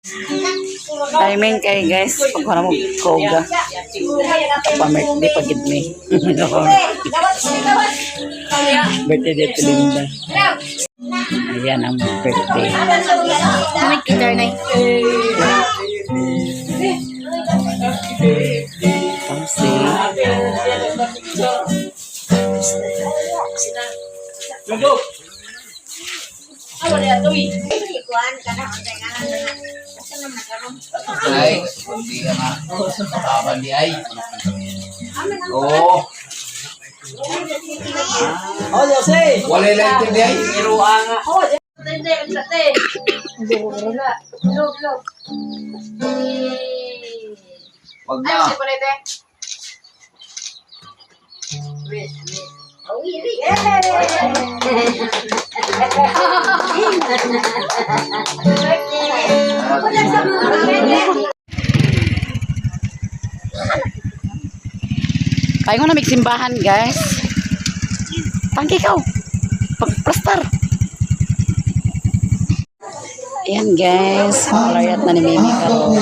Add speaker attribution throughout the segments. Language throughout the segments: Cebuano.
Speaker 1: Timing kay guys, pag wala mo koga. Pa-birthday pag gid me. Birthday day to Linda. Ayan ang birthday.
Speaker 2: May guitar na.
Speaker 1: Pangsi.
Speaker 3: Ay, kundi ka na. Taban di ay. Oo.
Speaker 4: Oh, Jose!
Speaker 3: Wala lang di ay. Wag na.
Speaker 1: Kaya ko na magsimbahan, guys. Tangki ka. Pagplastar. Ayan, guys. Palayat na ni Mimi karon.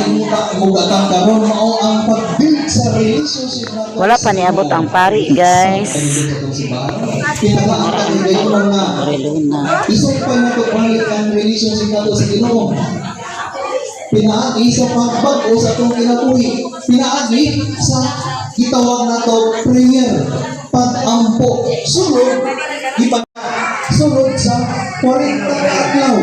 Speaker 5: Karon mao ang pag-build sa relationship nato
Speaker 1: Wala pa niabot ang pari, guys.
Speaker 5: Pinaka ang kanigayon nga
Speaker 1: Reluna.
Speaker 5: isang pa nato balik ang relationship nato sa Ginoo. Pinaagi sa pagbag-o sa atong kinabuhi. Pinaagi sa gitawag nato prayer, pag-ampo, sulod, ipa sulod sa 40 ka adlaw.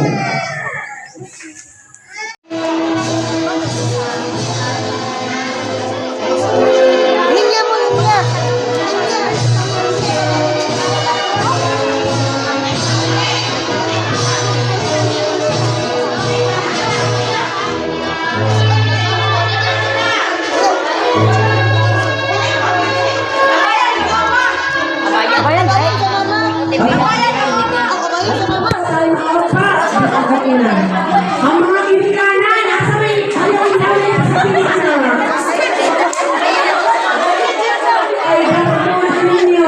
Speaker 2: Linya mo, linya.
Speaker 6: Ang mga ginikanan, nasa may ayaw sa Pilipinas. Ay, dapat ninyo.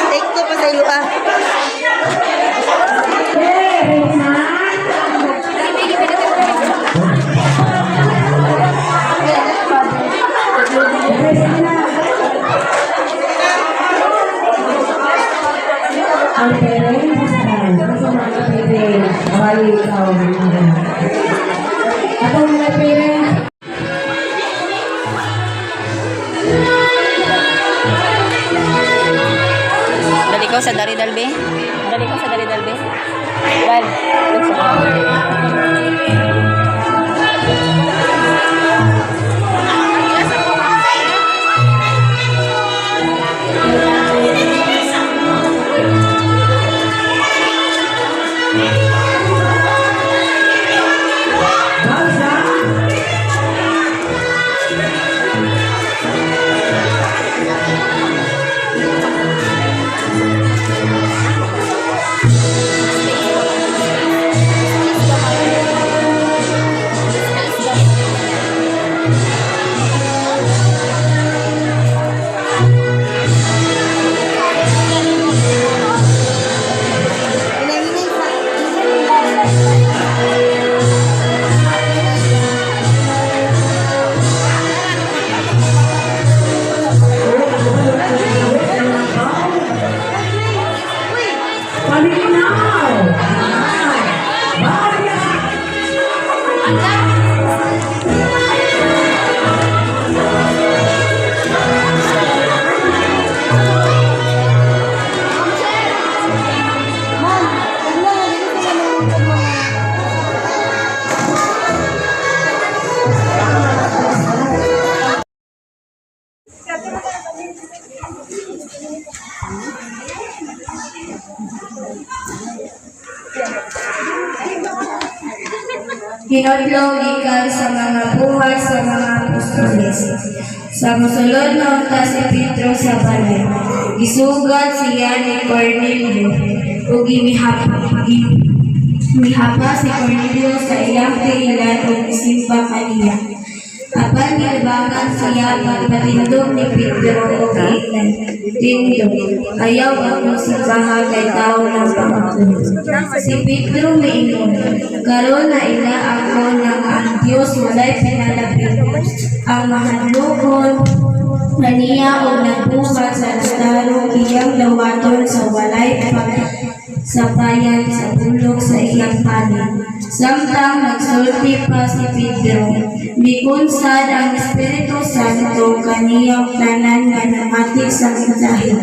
Speaker 2: Take ko pa sa ilo ah.
Speaker 6: Okay, na. Okay, sige na. Ang parents, nasa mga parents, bali ikaw. Atong mga parents,
Speaker 7: Dali ko sa Dari Dalbe. Dali ko sa Dari Dalbe. Dal.
Speaker 6: Bausa.
Speaker 2: Hinahinay sa.
Speaker 6: Palinaw! Bakit?
Speaker 2: Ma'am, wala nga dito sa mga.
Speaker 8: Hinodlo gikan sa mga buhat sa mga apostoles. Sa mosulod na unta si Pedro sa balay, gisugat siya ni Cornelio ug gimihapa si Cornelio sa iyang tiilan ug gisimba kaniya. Apan gilabangan siya pagpatindog ni Pedro og giingnan, "Tindog, ayaw ako simbaha kay tawo lang pa ako." Si Pedro miingon, "Karon naila ako na nga ang Dios walay pinalabi. Ang mahadlokon kaniya og nagbuhat sa tarong iyang dawaton sa walay pagsapayan sa pulong sa iyang panid." Samtang nagsulti pa si Pedro, mikunsad ang Espiritu Santo kaniyang tanan nga namati sa mensahe.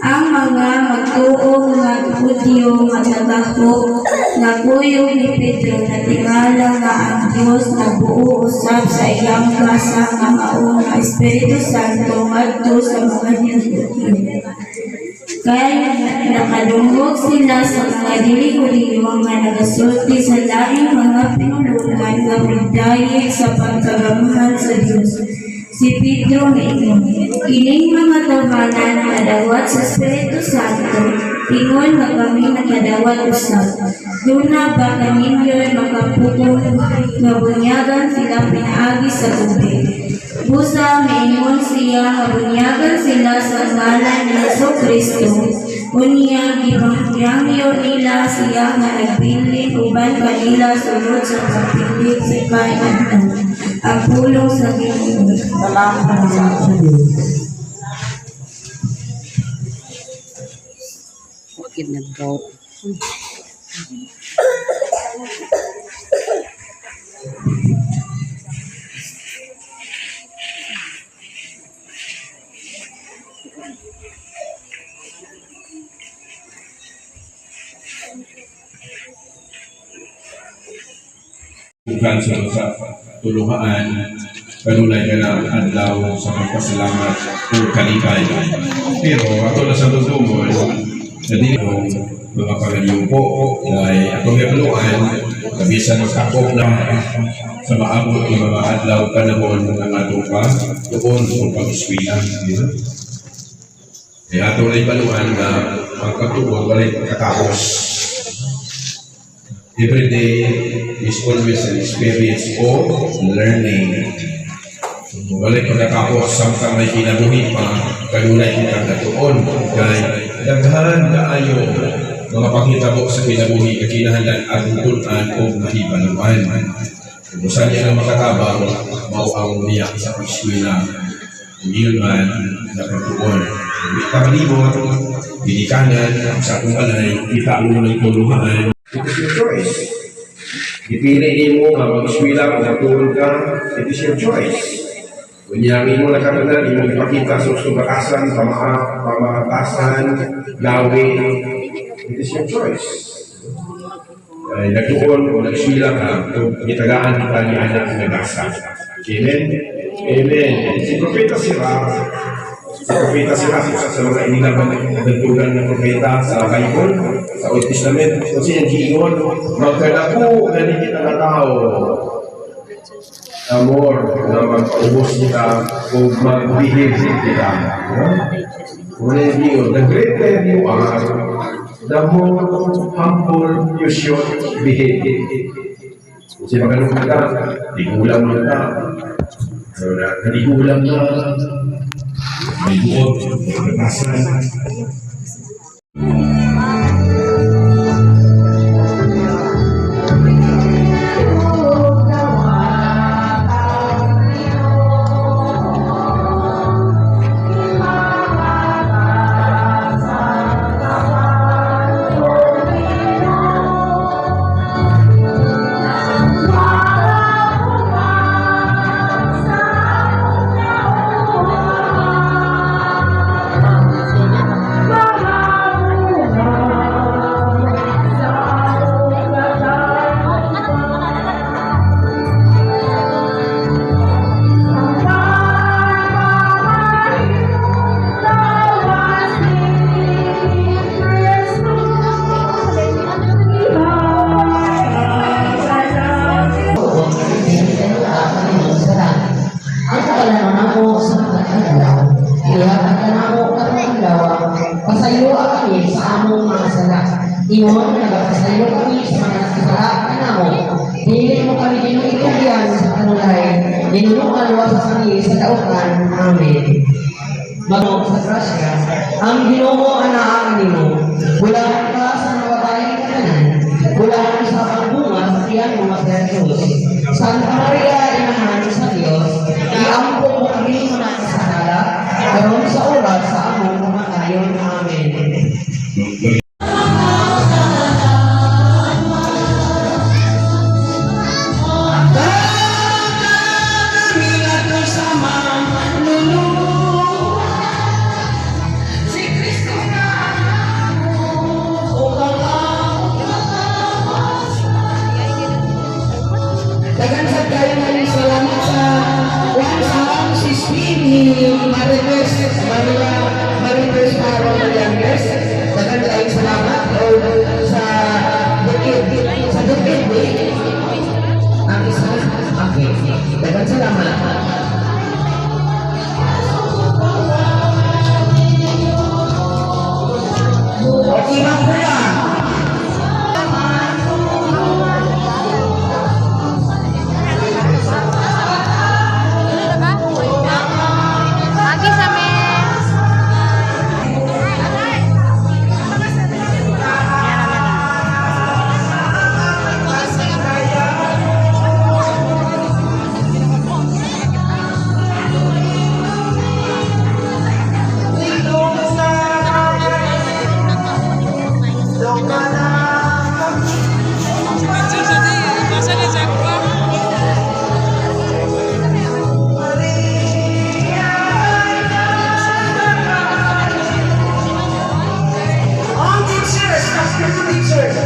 Speaker 8: Ang mga magtuo nga Hudyo nga nagahok nga kuyog ni Pedro natingala nga ang Dios nagbuo usab sa iyang gasa nga mao nga Espiritu Santo ngadto sa mga Hudyo. Kay nakadungog sila sa mga dili Hudiyo nga nagasulti sa laing mga pinulungan nga midayeg sa pagkagamhan sa Dios. Si Pedro miingon, "Kining mga tawhana nakadawat sa Espiritu Santo, ingon nga kami nakadawat usab. Duna ba kaninyo makapugong nga bunyagan sila pinaagi sa tubig?" Busa miingon siya nga bunyagan sila sa ngalan ni Hesus Kristo. Unya gipahangyo nila siya nga nagbilin uban kanila sulod sa pagpilit sa kainadlaw. Ang pulong sa Ginoo.
Speaker 2: Salamat sa Diyos.
Speaker 1: Wakit naggaw.
Speaker 4: Bukan sa tuluhaan, kanunay ka na adlaw sa pagpasalamat o kalipay. Pero ato na sa tungtungol, na di ang mga pagaliupo ay atong gabaluan, kabisan magtakop na sa maabot ng mga adlaw panahon ng ato pa doon o pag-eskwela. Di ba? Eh, ato na ibaluan na ang pagtuon walay pagkatapos. Every day is always an experience of learning. So, walay pagkatapos samtang may kinabuhi pa, kanunay kitang natuon. Kay daghan kaayo mga panghitabo sa kinabuhi nga kinahanglan atong tun-an o mahibaluan. Kung usa niya ang makatabang, mao ang niya sa pag-eskwela. Kung yun man, napagtuon. Kung di ka malibot, ginikanan sa atong balay, kita mo ng tuluhaan. It is your choice. Gipili nimo nga mag-eskwela kung matuon ka, it is your choice. Unya ang imo nakatanan, imong ipakita sa bakasan, pamatasan, gawi, it is your choice. Ay, nagtuon o nag-eskwela ka, kung gitagaan kita ni anak nga gasa. Amen? Amen. Si Propeta Sirach, isa sa mga inilaban ng ng propeta sa Bible, sa Old Testament. So siya giingon, magkadako gani kita ka tao, amor na magpaubos kita o magbihim kita. No? Wala yung giingon, the greater you are, the more humble you should behave. Kasi maganong ka, tigulang mo na. So, na, natigulang na, may buot, may katasan.
Speaker 9: Ang kakalaman namo sa mga adlaw, ihatag ka namo karong adlaw, pasayloa kami sa among mga sala. Ingon, nagapasaylo kami sa mga nakasala. kanamo. Dili mo kami Ginoo itugyan sa kanulay. Ginunuan wasa kami sa daukan. Amen. Manog sa grasya, ang Ginoo anaa kanimo. Bulahan ka sa mga babaeng katanan, bulahan sa ang bunga sa tiyan mo nga si Jesus. Santa Maria, Inahan sa Dios, iampo mo kami mga kasakala, karon sa oras sa among kamatayon. Amen.
Speaker 2: Daghan sad kayo nga salamat sa one sound system ni Marites Maria Marites Paro Marianges. Daghan kayo salamat o sa bukid sa bukid eh. Ang isa, okay. Daghan salamat. Okay, Ma'am Kuya.
Speaker 7: Agi sa men.
Speaker 2: All teachers, class teachers.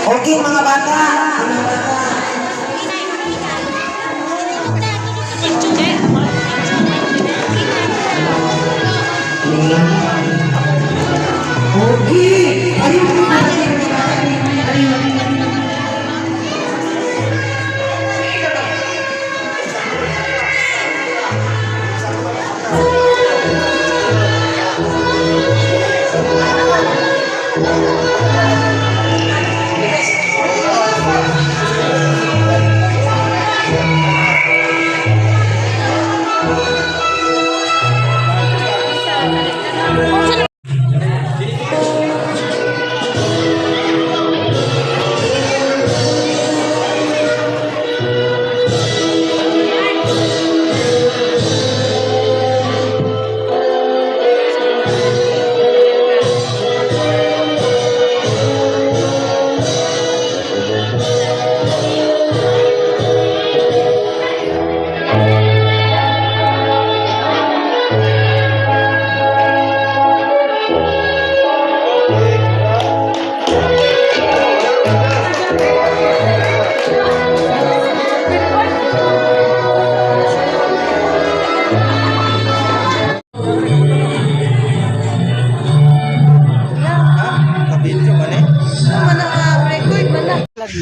Speaker 1: Okay mga bata. Mga bata.
Speaker 2: Okay. Ayun, ayun,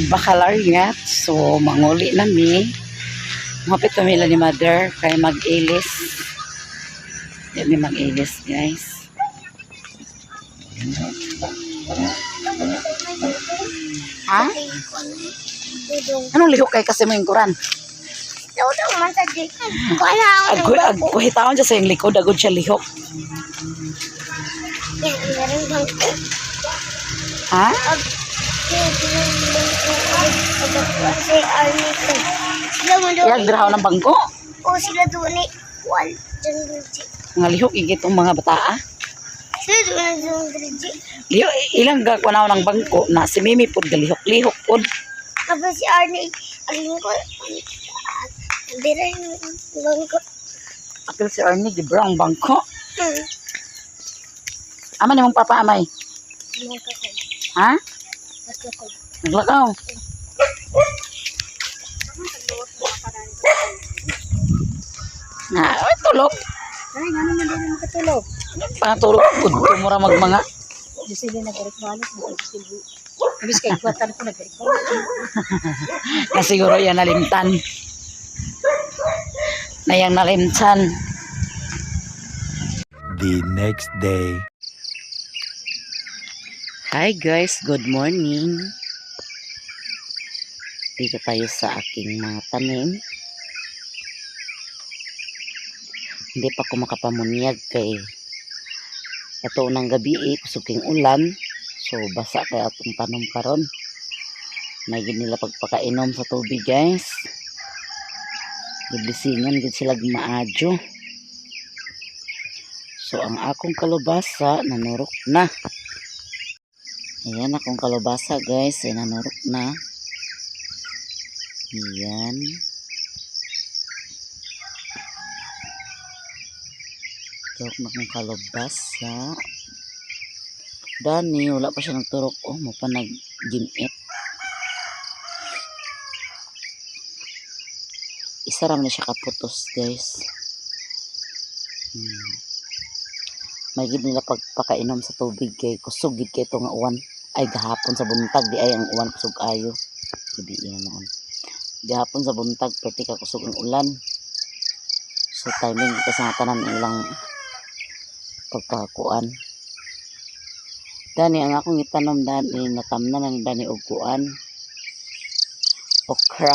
Speaker 1: Bakalariat. So, manguli na mi. Mapit kami ni mother kay mag-ilis. Yan mi mag-ilis, guys. Ha? Anong lihok kay kasi mo yung kuran? Agoy, agoy, taon siya sa iyong likod, agod siya lihok. Ha? Iyag draw ng bangko.
Speaker 8: O sila doon eh. Wal. Jungle G.
Speaker 1: Mga lihok, igit ang mga bata, ah.
Speaker 8: Sila doon ang Jungle G.
Speaker 1: Lihok, ilang gagwanaw ng bangko na si Mimi pod galihok, lihok pod.
Speaker 8: Tapos si Arnie, alin ko, bira yung bangko.
Speaker 1: Apil si Ernie, gibra ang bangko. Ama ni mong papa amay. Ha? Naglakaw. Na, ay, tulog.
Speaker 6: Ay, nga naman din makatulog.
Speaker 1: Pangatulog. Udto mo ra magmanga.
Speaker 6: Diyos sila nagarik malas. Imbis kay kwatan ko nagarik malas.
Speaker 1: Na siguro yan nalimtan. Na yang nalimtan.
Speaker 10: The next day.
Speaker 1: Hi guys, good morning. Dito tayo sa aking mga tanim. Hindi pa ako makapamunyag kay ato ng gabi eh, kusog king ulan. So basa kay atong tanom karon. May gid nila pagpakainom sa tubig, guys. Giblisingan gid sila maadyo. So ang akong kalubasa nanurok na. Ayan akong kalabasa, guys, ay nanurok na. Ayan. Turok na akong kalabasa. Dani, wala pa siya nagturok. Oh, mo pa nag-gimit. Isa ra man na siya kaputos, guys. May gid nila pagpakainom sa tubig kay kusog gid kay ito nga uwan ay gahapon sa buntag di ay ang uwan kusog ayo gabi na noon gahapon sa buntag pwede ka kusog ang ulan, so timing ito sa tanan ilang pagpakuan. Dani ang akong itanom dani natamnan na ni dani og kuan, okra.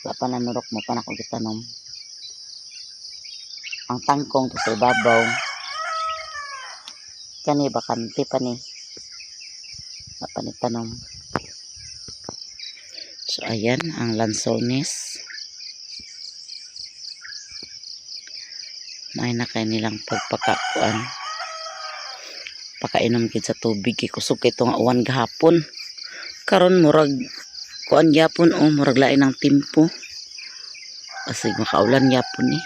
Speaker 1: Wala pa nanurok mo pa na akong gitanom ang tangkong to sa ibabaw. Kani bakante pa ni, wala pa ni tanom. So ayan ang lansones, may na kay nilang pagpakakuan, pakainom gid sa tubig kay kusog kay nga uwan gahapon. Karon murag kuan gyapon, oh, murag lain ang timpo kasi makaulan gyapon eh.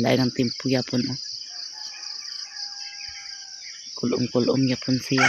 Speaker 1: Lain ang timpo gyapon, oh. Kulom-kulom gyapon siya.